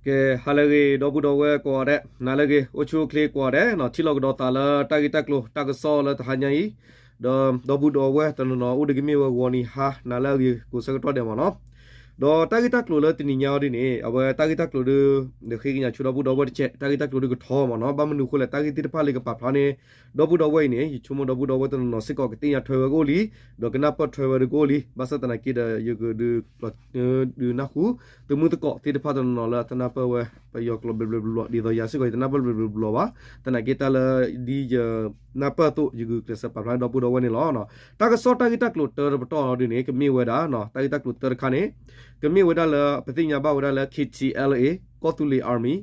ကဲ ဟါလၢအဂ့ၤ ဒီပုၢ်ဒီဝဲၢ်ကိးဂၤဒဲး, နၤလၢအဂ့ၤ အိၣ်ဆူၣ်အိၣ်ချ့ကိးဂၤဒဲးနီၤ, ထံၣ်လိာ်ကဒီးသးလၢတၢ်ဂ့ၢ်တၢ်ကျိၤတၢ်ကစီၣ်လၢတဟါညါအံၤ, ဒီးဒီပုၢ်ဒီဝဲၢ်တနီၤနီၤအိၣ်ဒီးကမ့ၢ်ဝဲဂီၤနံၤဟါ နၤလၢအဂ့ၤကိးဆၢကတီၢ်ဒဲးမ့ၢ်နီၤ. ဒီးတၢ်ဂ့ၢ်တၢ်ကျိၤလၢတနံၤညါအီၤဒ်န့ၣ် အဝဲတၢ်ဂ့ၢ်တၢ်ကျိၤဒီး ဒီးဃ့ကညးဆူဒီပုၢ်ဒီဝဲၢ်တကဲး တၢ်ဂ့ၢ်တၢ်ကျိၤဒီးကထီမ့ၢ်နီၤ, ဘၣ်မနုၤအဃိလဲၣ် တၢ်ဂ့ၢ်သ့ၣ်တဖၣ်လၢယကပာ်ဖျါန့ၣ် ဒီပုၢ်ဒီဝဲၢ်အံၤန့ၣ် ယဆိကမိၣ်ဒီပုၢ်ဒီဝဲၢ်တနီၤနီၤစ့ၢ်ကီးကသ့ၣ်ညါထွဲဝဲကအိၣ်လံ, ဒီးကနၢ်ပၢၢ်ထွဲဝဲဒီးကအိၣ်လံ, ဘၣ်ဆၣ်သနာ်က့ဒီး ယကဒုး ဒုးနၢ်ဟူ သမုၢ်သကိးသ့ၣ်တဖၣ်တနီၤနီၤလၢတနၢ်ပၢၢ်ဝဲ ပယီၤကျိာ်ဘျီဘျီဘျီဘျီ, ဒ်သိးယၤစ့ၢ်ကီးယတနၢ်ပၢၢ်ဘျီဘျီဘျီဘၣ်, သနာ်က့တၢ်လၢဒ်ယနၢ်ပၢၢ်အသိး ယကကျဲးစၢးပာ်ဖျါဒီပုၢ်ဒီဝဲၢ်န့ၣ်လီၤ. တၢ်ကစီၣ်တၢ်ဂ့ၢ်တၢ်ကျိၤတၢတပတီၢ်အီၤဒ်န့ၣ် ကမ့ၢ်ဝဲဒၣ် တၢ်ဂ့ၢ်တၢ်ကျိၤတၢတခါန့ၣ် ကမ့ၢ်ဝဲဒၣ်လၢ ပသ့ၣ်ညါဘၣ်ဝဲဒၣ်လၢ K T L A ကီၢ်သူလ့ၤ Army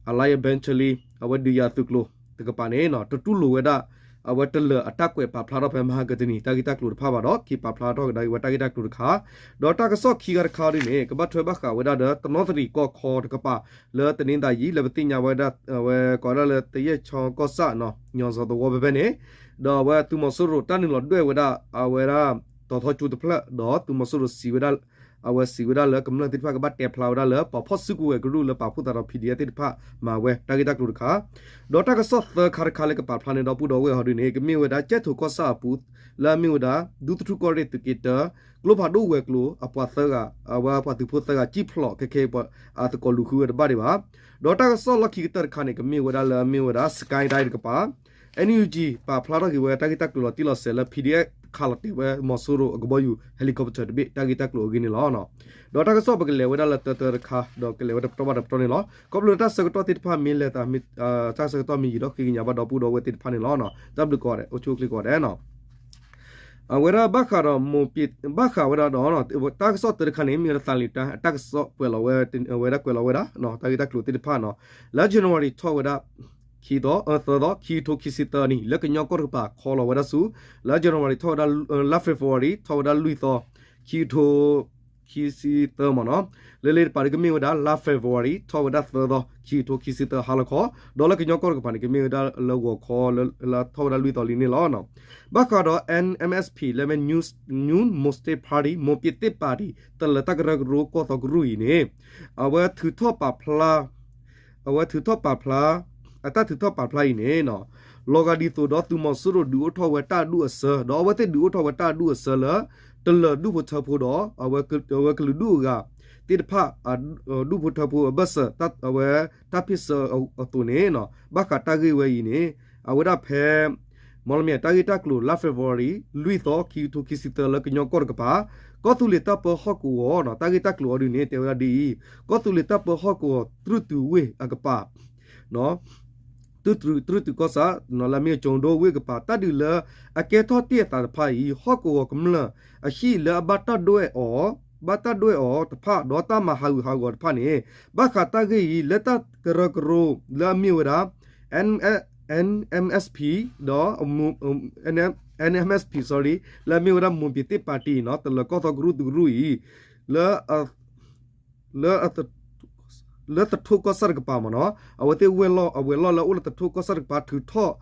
Alliance Battalion အဝဲဒုးယၤသုးကျိၤတကပၤန့ၣ် တတူၢ်လိာ်ဝဲဒၣ် အဝဲတလၢာ်အတၢ်ကွဲးပာ်ဖျါထီၣ်ဖဲမဟါကတနံၤ တၢ်ဂ့ၢ်တၢ်ကျိၤတဖၣ်ဘၣ်ဒီး က့ၤပာ်ဖျါထီၣ်ကဒါက့ၤဝဲတၢ်ဂ့ၢ်တၢ်ကျိၤတခါ, ဒီးတၢ်ကစီၣ်ခံခါတခါဒ်န့ၣ် ကဘၣ်ထွဲဘၣ်ဃးဝဲဒၣ်ဒီး တနီသရံၣ်ကီၢ်ခီတကပၤ လၢတနံၤသၣ်ယံၤ လၢပသ့ၣ်ညါဝဲဒၣ် အဝဲကိးဒၣ်လၢ သရက်ချောင်းကီၢ်ဆၣ် ညီစီၤသဝီဖဲဖဲန့ၣ်, ဒီးအဝဲသုးမီၤစိရိၤတၢ်နုာ်လီၤဒွဲၣ်ဝဲဒၣ် အဝဲဒၣ် တီၤထီကၠိတဖျၢၣ် ဒီးသုးမီၤစိရိၤစံးဝဲဒၣ် အဝဲစံးဝဲဒၣ်လၢကမျၢၢ်သ့ၣ်တဖၣ်ကဘၣ်တဲဖျါဝဲဒၣ်လၢ ပှၤဖီၣ်စုကဝဲၤကရူၢ်လၢပာ်ဖှိၣ်သးဒီး P D F သ့ၣ်တဖၣ်မၤဝဲတၢ်ဂ့ၢ်တၢ်ကျိၤတခါ, ဒီးတၢ်ကစီၣ်သၢခါတခါလၢကပာ်ဖျါန့ၣ် ဒီပုၢ်ဒီဝဲၢ်ဟီဒ်န့ၣ် ကမ့ၢ်ဝဲဒၣ် ကၠဲၣ်ထိၣ်ကီၢ်ဆၣ်အပူၤ လၢအမ့ၢ်ဝဲဒၣ် ဒူသထူၣ်ကီၢ်ရ့ၣ်သုးက့တၢ ကျိဖးဒိၣ်ဝဲၤကျိၤအပှၤသၢဂၤ အဝဲပှၤသုးဖိသၢဂၤ ကံၣ်ဖျိးခဲခဲအံၤ အသကိးလူၤဃုဝဲတဘၣ်ဒံးဘၣ်. ဒီးတၢ်ကစီၣ်လီၢ်ခံကတၢၢ်တခါန့ၣ် ကမ့ၢ်ဝဲဒၣ်လၢအမ့ၢ်ဝဲဒၣ် စကဲဒၣ်တကပၤ N U G ပာ်ဖျါထီၣ်က့ၤဝဲတၢ်ဂ့ၢ်တၢ်ကျိၤလီၤတံၢ်လီၤဆဲးလၢ P D F ခးလီၤတဲာ်ဝဲမီၤစိရိၤအကဘီယူၤ helicopter တဘ့ၣ် တၢ်ဂ့ၢ်တၢ်ကျိၤအဂ့ၢ်န့ၣ်လီၤ. ဒီးတၢ်ကစီၣ်ပကလဲၤဝဲဒၣ်လၢတၢတၢတခါ ဒီးကလဲၤဝဲတပတီၢ်ဘၣ်တပတီၢ်န့ၣ်လီၤ. ခီဖျိလၢတၢ်ဆၢကတီၢ်သ့ၣ်တဖၣ်မ့ၢ်လဲၤသး တၢ်ဆၢကတီၢ်မ့ၢ်ယံာ်ဒီး ဃ့ကညးဘၣ်ဒီပုၢ်ဒီဝဲၢ်သ့ၣ်တဖၣ်န့ၣ်လီၤ. တၢ်ဘျုးကိးဂၤဒဲး အိၣ်ဆူၣ်အိၣ်ချ့ကိးဂၤဒဲးနီၤ. အဝဲဒၣ်ဘၣ်ဃးဒီး ဘၣ်ဃးဝဲဒၣ်ဒီး တၢ်ကစီၣ်တၢတခါန့ၣ် မ့ၢ်ဝဲဒၣ်သးလံာ်တၢ် တၢ်ကစီၣ်ကွဲးလီၤဝဲ အဝဲဒၣ်ကွဲးလီၤဝဲဒၣ် တၢ်ဂ့ၢ်တၢ်ကျိၤသ့ၣ်တဖၣ်နီၤ. လၢ January ထီၣ်ဝဲဒၣ် ခံသီ သၢသီ ခံကထိခံဆံသၢနံၣ် လၢကညီကီၢ်တကပၤခီလီၤဝဲဒၣ်ဆူ လၢ January ထီၣ်ဝဲဒၣ် လၢ February ထီၣ်ဝဲဒၣ်လွံၢ်သီ ခံကထိခံဆံသၢမ့ၢ်နီၤ. လၢလၢတပၤဒ်ကမ့ၢ်ဝဲဒၣ် လါ February ထီၣ်ဝဲဒၣ်သၢသီ ခံကထိခံဆံသၢဟါလီၤခီ, ဒီးလၢကညီကီၢ်တကပၤန့ၣ် ကမ့ၢ်ဝဲဒၣ်လၢဂီၤခီ လၢထီၣ်ဝဲဒၣ်လွံၢ်သီလံန့ၣ်လီၤ. ဘၣ်ဃးဒီး N M S P လၢမ့ၢ် New Mosque Party မိၢ်ပ့ၤသ့ၣ်ပာ်တံၣ် တလၢတၢ်ကရၢကရိကီၢ်သီကရူၢ်အံၤန့ၣ် အဝဲထုးထီၣ်ပာ်ဖျါ အဝဲထုးထီၣ်ပာ်ဖျါ အတၢ်ထုးထီၣ်ပာ်ဖျါအံၤန့ၣ် လီၤဂာ်ဒ်သိးဒီးသုးမီၤစိရိၤဒုးအိၣ်ထီၣ်ဝဲတၢ်အဒူၣ်အဆၢ ဒီးအဝဲသ့ၣ်ဒုးအိၣ်ထီၣ်ဝဲတၢ်အဒူၣ်အဆၢလၢ တလၢာ်ဒူၣ်ဖိထၢဖိဒီး အဝဲကလုာ်ဒူၣ်အဂၤသ့ၣ်တဖၣ် ဒူၣ်ဖိထၢဖိအဘၢၣ်စၢၤ အဝဲတၢ်ဖ့ၣ်ဆၢအသိးန့ၣ် ဘၣ်ဃးတၢ်ဂ့ၢ်ဝဲအံၤန့ၣ် အဝဲဒၣ်ဖဲ မီလမ့ၢ်တၢ်ဂ့ၢ်တၢ်ကျိၤ လါ February လွံၢ်သီ ခံကထိခံဆံသၢ လၢကညီကီၢ်တကပၤ ကီၢ်သူလ့ၤတၢ်ပၢဟီၣ်ကဝီၤ တၢ်ဂ့ၢ်တၢ်ကျိၤအီၤဒ်န့ၣ် တဲဝဲဒၣ်ဒ်အံၤ, ကီၢ်သူလ့ၤတၢ်ပၢဟီၣ်ကဝီၤ တြူၢ်တုၤဝ့ၢ်အကပၤ တြူၢ်တုၤကီၢ်ဆၣ် လၢမ့ၢ်ကၠိဒိဝ့ၢ်အကပၤ တၢ်ဒုးလၢအကဲထီၣ်တ့ၢ်အသးတဖၣ်အံၤ ဟီၣ်ကဝီၤကမျၢၢ်အဟံၣ်လၢအဘၣ်တၢ်ဒွဲၣ်အီၤ ဘၣ်တၢ်ဒွဲၣ်အီၤတဖၣ် ဒီးတၢ်မၤဟးဂူာ်ဟးဂီၤတဖၣ်န့ၣ် ဘၣ်ဃးတၢ်ဂ့ၢ်အံၤ လၢတၢ်ကရၢကရိလၢအမ့ၢ်ဝဲဒၣ် N M S P ဒီး N M S P sorry လၢအမ့ၢ်ဝဲဒၣ်မိၢ်ပ့ၤသ့ၣ်ပာ်တံၣ်နီၤ တလၢာ်ကီၢ်သီကရူၢ်သုးကရူၢ်အံၤ လၢ လၢ လၢသထူၣ်ကီၢ်ဆၣ်တကပၤမ့ၢ်နီၤ အဝဲသ့ၣ်ဝဲၢ်လီၢ် အဝဲၢ်လီၢ်လၢအိၣ်လၢသထူၣ်ကီၢ်ဆၣ်တကပၤထုးထီၣ်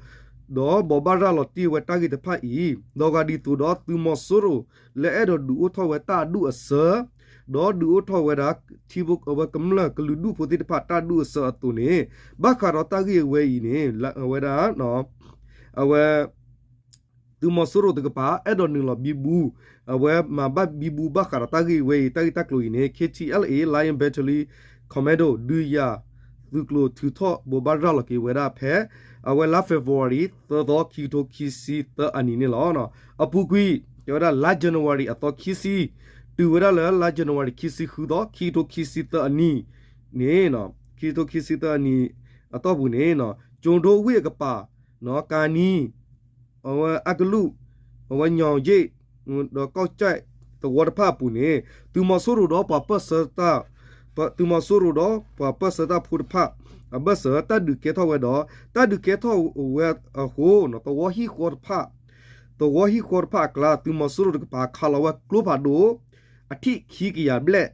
ဒီးဘိးဘၣ်ရၤလီၤတ့ၢ်ဝဲတၢ်ဂ့ၢ်တဖၣ်အံၤ လီၤဂာ်ဒ်သိးဒီးသုးမီၤစိရိၤ လၢအဲၣ်ဒိးဒုးအိၣ်ထီၣ်ဝဲတၢ်အဒူၣ်အဆၢ ဒီးဒုးအိၣ်ထီၣ်ဝဲဒၣ် ထံဖိဝဲကမျၢၢ်ကလုာ်ဒူၣ်ဖိသ့ၣ်တဖၣ်တၢ်အဒူၣ်အဆၢအသိးန့ၣ် ဘၣ်ဃးဒီးတၢ်ဂ့ၢ်အဝဲအံၤန့ၣ် အဝဲဒၣ် အဝဲ သုးမီၤစိရိၤတကပၤ အဲၣ်ဒိးနုာ်လီၤဘံဘူ အဝဲမၤဘၣ်ဘံဘူဘၣ်ဃးဒီးတၢ်ဂ့ၢ်ဝဲအံၤ တၢ်ဂ့ၢ်တၢ်ကျိၤအံၤန့ၣ် K T L A Lion Battalion Commando ဒုးယၤသုးကျိၤထုးထီၣ်ဘိးဘၣ်ရၤလီၤက့ၤဝဲဒၣ်ဖဲ အဝဲလါ February သၢသီ ခံကထိခံဆံသၢအနံၤန့ၣ်လီၤ. အပူၤကွံာ် တဲဝဲဒၣ်လါ January အသီခံဆံ တုၤဝဲဒၣ်လၢလါ January ခံဆံဃုသီ ခံကထိခံဆံသၢအနံၤန့ၣ် ခံကထိခံဆံသၢအနံၤအတီၢ်ပူၤန့ၣ် ကၠိဒိဝ့ၢ်အကပၤ ကါနံ အဝဲအကလူး အဝဲညီၣ်ယ့ၣ် ဒီးကီၢ်ကၠဲၣ်သဝီတဖၣ်အပူၤန့ၣ် သုးမီၤစိရိၤဒီးပှၤပၢၢ်ဆၢတၢ် သုးမီၤစိရိၤဒီးပှၤပၢၢ်ဆၢတၢ်ဖိတဖၣ် အဘၢၣ်စၢၤတၢ်ဒုးကဲထီၣ်ဝဲဒီး တၢ်ဒုးကဲထီၣ်ဝဲအဃိ သဝီဟံၣ်ဃီတဖၣ် သဝီဟံၣ်ဃီတဖၣ်အကျါ သုးမီၤစိရိၤတကပၤခးလီၤဝဲကျိဖးဒိၣ် အထံၣ်ခံကယၤဘျဲၣ်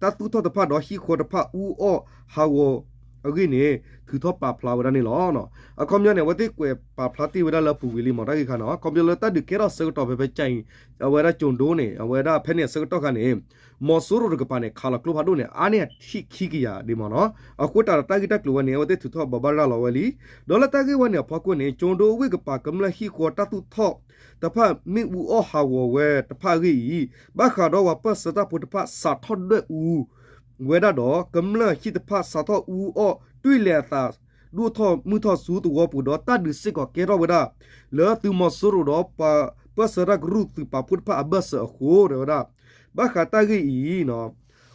တၢ်သူၣ်ထီၣ်တဖၣ်ဒီးဟံၣ်ဃီတဖၣ်အူအီၣ်ဟးဂီၤ အဂ့ၢ်န့ၣ် ထုးထီၣ်ပာ်ဖျါဝဲဒၣ်န့ၣ်လီၤ. အခီပညီန့ၣ် အဝဲသ့ၣ်ကွဲးပာ်ဖျါတ့ၢ်ဝဲဒၣ်လၢအပူၤကွံာ်လံမ့ၢ် တၢ်ဂ့ၢ်ခါန့ၣ် အခီပညီလၢတၢ်ဒုးကဲထီၣ်အဆၢကတီၢ်ဖဲဖဲကၠဲအံၤ အဝဲဒၣ်ကၠိၤဒိန့ၣ် အဝဲဒၣ်ဖဲန့ၣ်အဆၢကတီၢ်ခါန့ၣ် မီၤစိရိၤတကပၤန့ၣ် ခးလီၤကျိဖးဒိၣ်န့ၣ် အါန့ၢ်အဟံၣ်ခံကယၤဒံးမ့ၢ်နီၤ. အဃိသတးဒီးတၢ်ဂ့ၢ်တၢ်ကျိၤဝဲန့ၣ် အဝဲသ့ၣ်ထုးထီၣ်ဘိးဘၣ်ရၤလီၤဝဲလံ. ဒီးလၢတၢ်ဂ့ၢ်ဝဲန့ၣ်အဖီခိၣ်န့ၣ် ကၠိၤဒိဝ့ၢ်ကပၤကမျၢၢ်ဟံၣ်ဃီတၢ်သူၣ်ထီၣ်တဖၣ်မ့ၣ်အူအီၣ်ဟးဂီၤဝဲတဖၣ်အဂ့ၢ်အံၤ ဘၣ်ဃးဒီးပှၤပၢၢ်ဆၢတၢ်ဖိတဖၣ်စးထီၣ်ဒွဲၣ်အူ ဝဲဒၣ်ဒီး ကမျၢၢ်ဟံၣ်တဖၣ်စးထီၣ်အူအီၣ် တွံၢ်လဲၤအသး ဒိၣ်ထီၣ်မုၢ်ထီၣ်ဆူသဝီပူၤဒီး တၢ်ဒုးစ့ၢ်ကီးကဲထီၣ်ဝဲဒၣ် လၢသုးမီၤစိရိၤဒီးပှၤပၢၢ်ဆၢတၢ်ကရူၢ်သုးပာ်ဖှိၣ်တဖၣ်အဘၢၣ်စၢၤအဃိ တဲဝဲဒၣ် ဘၣ်ဃးတၢ်ဂ့ၢ်အံၤ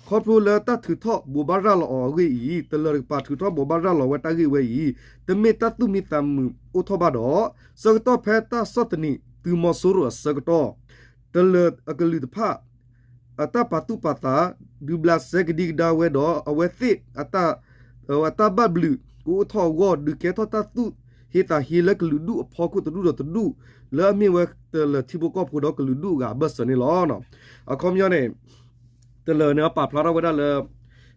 ခီဖျိလၢတၢ်ထုးထီၣ်ဘိးဘၣ်ရၤလီၤအီၤအဂ့ၢ်အံၤ တလၢၤတကပၤထုးထီၣ်ဘိးဘၣ်ရၤလီၤဝဲတၢ်ဂ့ၢ်ဝဲအံၤ တမ့ၢ်တၢ်သူၣ်မံသးမုာ်အိၣ်ထီၣ်ဘၣ်ဒီး ဆၢကတီၢ်ဖဲတၢ်ဆီၣ်သနံးသုးမီၤစိရိၤအဆၢကတီၢ် တလၢၤအကလုာ်တဖၣ် အတၢ်ပာ်သူၣ်ပာ်သး ဒုးဘျးစဲကဒံကဒါဝဲဒီး အဝဲသ့ၣ် အတၢ်ဘၣ်ဘျုးကအိၣ်ထီၣ်အဂီၢ် ဒုးကဲထီၣ်တၢ်သူၣ်ဟ့သးဟ့လၢကလုာ်ဒူၣ်အဖီခိၣ်တဒူၣ်ဒီးတဒူၣ် လၢအမ့ၢ်ဝဲတလၢၤထံဖိကီၢ်ဖိဒီးကလုာ်ဒူၣ်အဂၤအဘၢၣ်စၢၤန့ၣ်လီၤ. အခီပညီန့ၣ် တလၢၤန့ၣ်ပာ်ဖျါထီၣ်ဝဲဒၣ်လၢ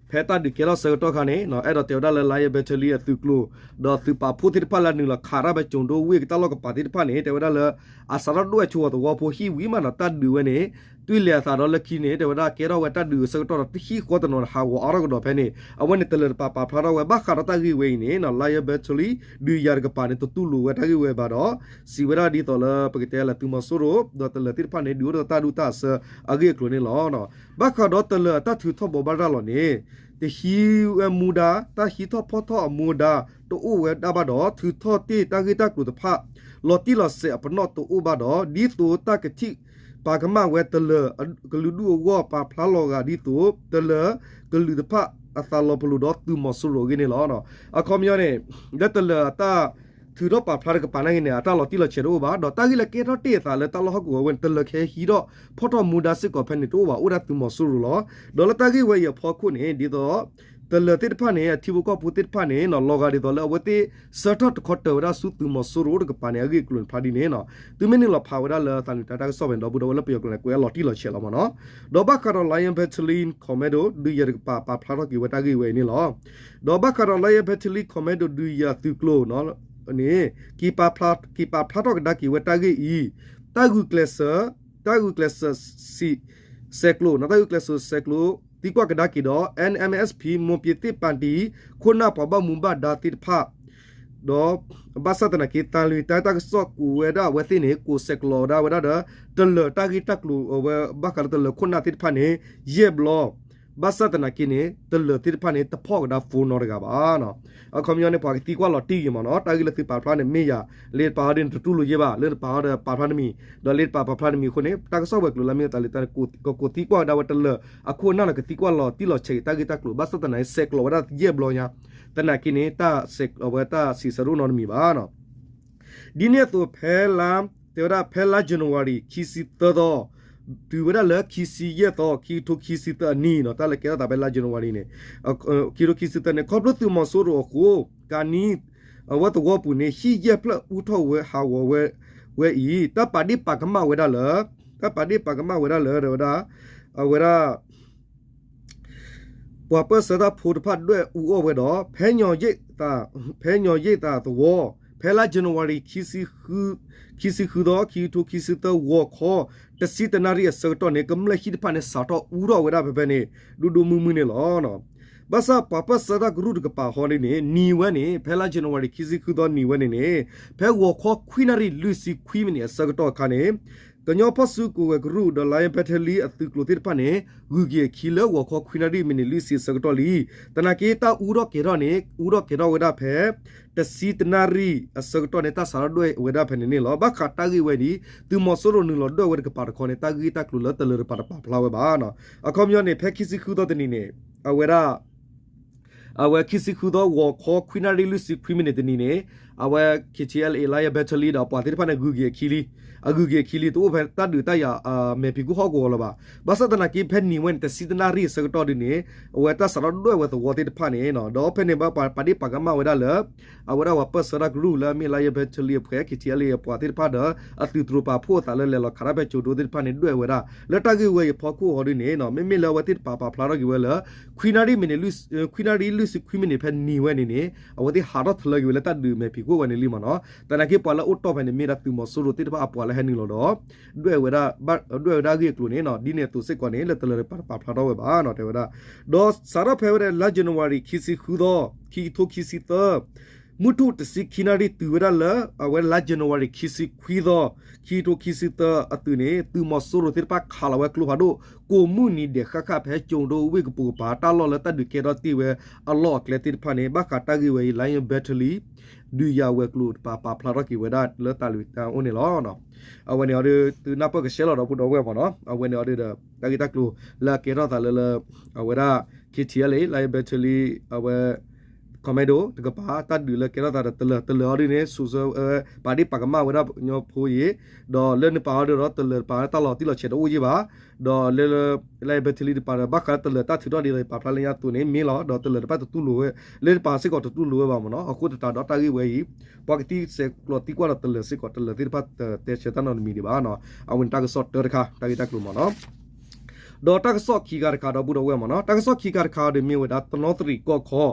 ဖဲတၢ်ဒုးကဲထီၣ်ဆၢကတီၢ်ခါန့ၣ် အဲၣ်ဒိးတဲဝဲဒၣ်လၢ Lion Battalion အသုးကျိၤ ဒီးသုးပာ်ဖှိၣ်သ့ၣ်တဖၣ်လၢနုာ်လီၤခးတၢ်ဖဲကၠိၤဒိဝ့ၢ်ကတၢ်လီၢ်ကပၤသ့ၣ်တဖၣ်န့ၣ် တဲဝဲဒၣ်လၢ အစးထီၣ်ဒွဲၣ်ဆိဝဲသဝီဖိဟံၣ်ဝံၤမးဒီး တၢ်ဒုးဝဲန့ၣ် တွံၢ်လဲၤအသးဒီးလၢခံန့ၣ် တဲဝဲဒၣ်ကဲထီၣ်ဝဲတၢ်ဒုးအဆၢကတီၢ်ဒီး တဟံၣ်ဃီတနီၤဟးဂီၤအါထီၣ်ကဒီးဖဲန့ၣ် အဝဲန့ၣ်တလၢၤတပာ်ပာ်ဖျါထီၣ်ဝဲ ဘၣ်ဃးဒီးတၢ်ဂ့ၢ်ဝဲအံၤန့ၣ် Lion Battalion ဒုးယၤတကပၤန့ၣ် တတူၢ်လိာ်ဝဲတၢ်ဂ့ၢ်ဝဲဘၣ်ဒီး စံးဝဲဒၣ်ဒ်သိးလၢပကတဲလၢသုးမီၤစိရိၤ ဒီးတလၢၤသ့ၣ်တဖၣ်န့ၣ် ဒုးအိၣ်ဒီးတၢ်ဒူၣ်တၢ်အဆၢအဂ့ၢ်အကျိၤန့ၣ်လီၤ. ဘၣ်ဃးဒီးတလၢၤအတၢ်ထုးထီၣ်ဘိးဘၣ်ရၤလီၤန့ၣ် တဟံးဝဲမူဒါ တၢ်ဟံးထီၣ်ဖီၣ်ထီၣ်အမူဒါ တအိၣ်ဝဲဒၣ်ဘၣ်ဒီး ထုးထီၣ်တ့ၢ်တၢ်ဂ့ၢ်တၢ်ကျိၤတဖၣ် လီၤတံၢ်လီၤဆဲးအပနီၣ်တအိၣ်ဘၣ်ဒီး ဒ်သိးတၢ်ကထံၣ်ပာ်ကမၣ်ဝဲတလၢၤကလုာ်ဒူၣ်အဂီၢ် ပာ်ဖျါလီၤဂာ်ဒ်သိး တလၢၤကလုာ်တဖၣ်အသးလီၤပလိာ်ဒီးသုးမီၤစိရိၤအဂ့ၢ်န့ၣ်လီၤ. အခီပညီန့ၣ် လၢတလၢၤအတၢ်ထုးထီၣ်ပာ်ဖျါတကပၤနာ်က့န့ၣ် အတၢ်လီၤတံၢ်လီၤဆဲးတအိၣ်ဘၣ် ဒီးတၢ်ဂ့ၢ်လၢကဲထီၣ်တ့ၢ်အသးလၢတၢ်လီၢ်ဟီၣ်ကဝီၤဝဲန့ၣ် တလၢၤကဟဲဟံးထီၣ်ဖီၣ်ထီၣ်မူဒါစ့ၢ်ကီးဖဲန့ၣ်တအိၣ်ဘၣ် အိၣ်ဒၣ်သုးမီၤစိရိၤလီၤ. ဒီးလၢတၢ်ဂ့ၢ်ဝဲအံၤအဖီခိၣ်န့ၣ် ဒ်သိး တလၢၤသ့ၣ်တဖၣ်န့ၣ် အထံဖိကီၢ်ဖိသ့ၣ်တဖၣ်န့ၣ် လီၤဂာ်ဒ်သိးလၢအဝဲသ့ၣ် ဆၢထၢၣ်တခီတၢၤဝဲဒၣ်ဆူသုးမီၤစိရိၤတကပၤန့ၣ်အဂ့ၢ်အကျိၤန့ၣ်ဖးဒ်န့ၣ် သုမ့ၢ်နုာ်လီၤဖးဝဲဒၣ်လၢသးနံၣ်တၢ်ကစီၣ်ဖဲန့ၣ်ဒီပုၢ်ဒီဝဲၢ်လၢပယီၤကျိာ်န့ၣ် ကွဲးအလီၤတံၢ်လီၤဆဲးလီၤမ့ၢ်နီၤ. ဒီးဘၣ်ဃးဒီး Lion Battalion Commando ဒုးယၤတကပၤပာ်ဖျါထီၣ်က့ၤဝဲတၢ်ဂ့ၢ်ဝဲအံၤန့ၣ်လီၤ. ဒီးဘၣ်ဃးဒီး Lion Battalion Commando ဒုးယၤသုးကျိၤန့ၣ် က့ၤပာ်ဖျါထီၣ်ကဒါက့ၤဝဲတၢ်ဂ့ၢ်အံၤ တၢ်ဂုာ်ကျဲးစၢး တၢ်ဂုာ်ကျဲးစၢးစံး ဆဲးကျိး တၢ်ဂုာ်ကျဲးစၢးဆဲးကျိး သံကွၢ်ကဒါက့ၤဒီး NMSP မွန်ပြည်သစ်ပါတီ ခိၣ်နၢ်ပှၤဘၣ်မူဘၣ်ဒါသ့ၣ်တဖၣ် ဒီး ဘၣ်ဆၣ်သနာ်က့ သံလွင်တိုင်းတၢ်ကစီၣ်ကိးဝဲဒၣ်အဝဲသ့ၣ်န့ၣ် ကိးဆဲးကျိးဒၣ်ဝဲဒၣ်ဒီး တလၢၤတၢ်ဂ့ၢ်တၢ်ကျိၤအဝဲ ဘၣ်ဃးလၢတလၢၤခိၣ်နၢ်သ့ၣ်တဖၣ်န့ၣ် ယဲၢ်ဘျီ ဘၣ်ဆၣ်သနာ်က့န့ၣ် တလၢၤသ့ၣ်တဖၣ်န့ၣ် တဖီၣ်ကဒါဖိနီတဂၤဘၣ်. အခီပညီန့ၣ် ပှၤကသံကွၢ်လီၤတံၢ်ဂ့ၤမ့ၢ်နီၤ တၢ်ဂ့ၢ်လၢသုးပာ်ဖျါန့ၣ်မ့ၢ်ယၤ လၢတပာ်အီၤဒ်န့ၣ်တတူၢ်လိာ်ယဲၢ်ဘၣ် လၢတပာ်အီၤဒီးပာ်ဖျါတမံၤ ဒီးလၢတပာ်ပာ်ဖျါတမံၤအဃိန့ၣ် တၢ်ကစီၣ်ဝဲၤကျိၤလၢမ့ၢ်အသးလၢတၢ်န့ၣ် ကသံကွၢ်ဝဲဒၣ်ဝဲတလၢၤအခိၣ်အနၢ်လီၤ ကသံကွၢ်လီၤတံၢ်လီၤဆဲးက့ၤတၢ်ဂ့ၢ်တၢ်ကျိၤ ဘၣ်ဆၣ်သနာ်က့ ဆဲးကျိးဝဲဒၣ်ယဲၢ်ဘျီညါ သနာ်က့န့ၣ် တၢ်ဆဲးကျိးဝဲတၢ်စံးဆၢတအိၣ်နီတမံၤဘၣ်. ဒ်န့ၣ်အသိးဖဲလါ တဲဝဲဒၣ်ဖဲလါ January ခံဆံသၢသီ တုၤဝဲဒၣ်လၢခံဆံယဲၢ်သီ ခံကထိခံဆံသၢအနံၤနီၤ တၢ်လဲၤကဲထီၣ်သးဖဲလါ January န့ၣ် ခံကထိခံဆံသၢန့ၣ် ခီဖျိသုးမီၤစိရိၤအဃိ ကးနံ အဝဲသဝီပူၤန့ၣ် ဟံၣ်ယဲၢ်ဖျၢၣ်အူထီၣ်ဝဲဟးဂီၤဝဲ ဝဲအံၤ တၢ်ပာ်ဒ့ၣ်ပာ်ကမၣ်ဝဲဒၣ်လၢ တၢ်ပာ်ဒ့ၣ်ပာ်ကမၣ်ဝဲဒၣ်လၢ တဲဝဲဒၣ် အဝဲဒၣ် ပှၤပၢၢ်ဆၢတၢ်ဖိတဖၣ်ဒွဲၣ်အူအီၣ်ဝဲဒီး ဖဲညီၤယ့ၣ်သး ဖဲညီၤယ့ၣ်သးသဝီ ဖဲလါ January ခံဆံဃုသီ ခံကထိခံဆံသၢ ဂီၤခီ တဆံတနၣ်ရံၣ်အဆၢကတီၢ်န့ၣ် ကမျၢၢ်ဟံၣ်တဖၣ်န့ၣ် စးထီၣ်အူထီၣ်ဝဲဒၣ်ဖဲဖဲန့ၣ် ဒိၣ်ဒိၣ်မုၢ်မုၢ်န့ၣ်လီၤ. ဘၣ်ဆၣ်ပှၤပၢၢ်ဆၢတၢ်ကရူၢ်တကပၤဟီန့ၣ်န့ၣ် နံၤဝဲန့ၣ် ဖဲလါ January ခံဆံဃုသီနံၤဝဲန့ၣ်န့ၣ် ဖဲဂီၤခီခွံနၣ်ရံၣ်လွံၢ်ဆံခွံမံးနံးအဆၢကတီၢ်အခါန့ၣ် ကညီဖီၣ်စုကဝဲၤကရူၢ်ဒီး Lion Battalion အသုးကျိၤသ့ၣ်တဖၣ်န့ၣ် ဂုၤက့ၤအခံလၢဂီၤခီခွံနၣ်ရံၣ်မံးနံးလွံၢ်ဆံအဆၢကတီၢ်လံ. သနာ်က့တၢ်အူထီၣ်ကဲၤထီၣ်န့ၣ် အူထီၣ်ကဲၤထီၣ်ဝဲဒၣ်ဖဲ တဆံတနၣ်ရံၣ်အဆၢကတီၢ်န့ၣ် တၢ်စးထီၣ်ဒွဲၣ်ဝဲဒၣ်ဖဲန့ၣ်န့ၣ်လီၤ. ဘၣ်ဃးတၢ်ဂ့ၢ်ဝဲန့ၣ် သုးမီၤစိရိၤနုာ်လီၤဒွဲၣ်ဝဲတကပၤတခီန့ၣ် တၢ်ဂ့ၢ်တၢ်ကျိၤလၢတလၢၤတပၤတပာ်ဖျါဝဲဘၣ်. အခီပညီန့ၣ် ဖဲခံဆံဃုသီတနံၤန့ၣ် အဝဲဒၣ် အဝဲခံဆံဃုသီ ဂီၤခီခွံနၣ်ရံၣ်လွံၢ်ဆံခွံမံးနံးတနံၤန့ၣ် အဝဲ ခ့ၣ်ထံၣ်အဲလ်အ့ၣ် Lion Battalion ဒီးအပှၤသ့ၣ်တဖၣ်န့ၣ် ဂုၤက့ၤအခံလံ, အဂုၤက့ၤအခံလံ တအိၣ်ဖဲတၢ်ဒုးတၢ်ယၤ မဲာ်ဖံးခိၣ်ဟီၣ်ကဝီၤလၢၤဘၣ်. ဘၣ်ဆၣ်သနာ်က့ ဖဲနံၤဝဲန့ၣ် တဆံတနၣ်ရံၣ်အဆၢကတီၢ်ဒ်န့ၣ် အဝဲတၢ်စးထီၣ်ဒွဲၣ်ဝဲသဝီသ့ၣ်တဖၣ်န့ၣ် ဒီးဖဲန့ၣ်ဘၣ်ပာ်ဒ့ၣ်ပာ်ကမၣ်ဝဲဒၣ်လၢ အဝဲဒၣ်ပှၤပၢၢ်ဆၢတၢ်ကရူၢ်လၢအမ့ၢ် Lion Battalion အဖှဲး ခ့ၣ်ထံၣ်အဲလ်အ့ၣ် အပှၤသ့ၣ်တဖၣ်ဒီး အသုးတြိၤပာ်ဖှိၣ်အသးလၢလဲၤလီၤခးတၢ်ဖဲကၠိဒိသ့ၣ်တဖၣ်န့ၣ် ဒွဲၣ်ဝဲဒၣ် လၢတၢ်ဂ့ၢ်ဝဲအံၤအဖီခိၣ်အီၤဒ်န့ၣ် မ့မ့ၢ်လၢအဝဲသ့ၣ်တပာ်ပာ်ဖျါထီၣ်က့ၤဝဲလၢ ခွံနၣ်ရံၣ်မံးနံး ခွံနၣ်ရံၣ်လွံၢ်ဆံခွံမံးနံးဖဲနံၤဝဲန့ၣ်န့ၣ် အဝဲသ့ၣ်ဟးထီၣ်တလၢက့ၤဝဲလၢတၢ်ဒုးမဲာ်ဖံးခိၣ်ဝဲန့ၣ်လံမ့ၢ်နီၤ. သနာ်က့ပှၤလၢအိၣ်တီၢ်ဖဲန့ၣ်မ့ၢ်ဒၣ်သုးမီၤစိရိၤသ့ၣ်တဖၣ်အပှၤလၢဟဲနုာ်လီၤဒီး ဒွဲၣ်ဝဲဒၣ် ဒွဲၣ်ဝဲဒၣ်အဂ့ၢ်အကျိၤန့ၣ်နီၤ ဒ်န့ၣ်အသိးစ့ၢ်ကီးန့ၣ် လၢတလၢၤတပာ်ပာ်ဖျါထီၣ်ဝဲဘၣ်နီၤ တဲဝဲဒၣ်. ဒီးစးထီၣ်ဖဲဝဲဒၣ်လါ January ခံဆံဃုသီ ခံကထိခံဆံသၢ မုၢ်ထူၣ်တဆံခံနၣ်ရံၣ်တုၤဝဲဒၣ်လၢ အဝဲလါ January ခံဆံခွံသီ ခံကထိခံဆံသၢအသုးန့ၣ် သုးမီၤစိရိၤသ့ၣ်တဖၣ်ခးလီၤဝဲကျိဖးဒိၣ် ကိးမုၢ်နံၤဒဲးဃၣ်ဃၣ်ဖဲကၠိဒိဝ့ၢ်ကပိာ်ကပၤ တၢ်လီၢ်လၢတၢ်ဒုးကဲထီၣ်တ့ၢ်ဝဲအလီၢ်အကျဲသ့ၣ်တဖၣ်န့ၣ် ဘၣ်ဃးတၢ်ဂ့ၢ်ဝဲအံၤ Lion Battalion ဒုးယၤဝဲၤကျိၤတပာ်ပာ်ဖျါထီၣ်က့ၤဝဲဒၣ်လၢတၢ်လုၢ်တၢ်အီၣ်န့ၣ်လီၤ. အဝဲန့ၣ်အီၤဒီး သုနၢ်ပၢၢ်ကဆှဲလီၤဒီပုၢ်ဒီဝဲၢ်မ့ၢ်နီၤ အဝဲန့ၣ်အီၤဒီး တၢ်ဂ့ၢ်တၢ်ကျိၤလၢအကဲထီၣ်သးလၢလၢ အဝဲဒၣ် ခ့ၣ်ထံၣ်အဲလ်အ့ၣ် Lion Battalion အဝဲ commando တကပၤ တၢ်ဒုးလၢကဲထီၣ်သးဒီးတလၢၤ တလၢၤအီၤဒ်န့ၣ် စိၤဆၢဝဲ ပာ်ဒ့ၣ်ပာ်ကမၣ်ဝဲဒၣ်ညီဖိအံၤ ဒီးလၢနပာ်အီၤဒီးတလၢၤတပာ်တၢ်လီၤတံၢ်လီၤဆဲးတအိၣ်ယံာ်ဘၣ် ဒီးလၢ Lion Battalion တပၤဒီး ဘၣ်ဃးတလၢၤတၢ်ထုးထီၣ်ဒ်သိးယပာ်ဖျါလၢညါအသိးန့ၣ် မ့ၢ်လီၤ ဒီးတလၢၤတဖၣ်တတူၢ်လိာ်ဝဲ လၢတပၤစ့ၢ်ကီးတတူၢ်လိာ်ဝဲဘၣ်မ့ၢ်နီၤ အဃိသတးဒီးတၢ်ဂ့ၢ်ဝဲအံၤ ပှၤကသံစဲးကျိးသံကွၢ်ဒီးတလၢၤစ့ၢ်ကီး တလၢၤသ့ၣ်တဖၣ်တတဲဆၢတၢ်နီတမံၤဒံးဘၣ်နီၤ အဝဲန့ၣ်တၢ်ကစီၣ်တၢတခါ တၢ်ဂ့ၢ်တၢ်ကျိၤမ့ၢ်နီၤ ဒီးတၢ်ကစီၣ်ခံခါတခါဒီပုၢ်ဒီဝဲၢ်မ့ၢ်နီၤ တၢ်ကစီၣ်ခံခါတခါဒီးမ့ၢ်ဝဲဒၣ် တနီသရံၣ်ကီၢ်ခီ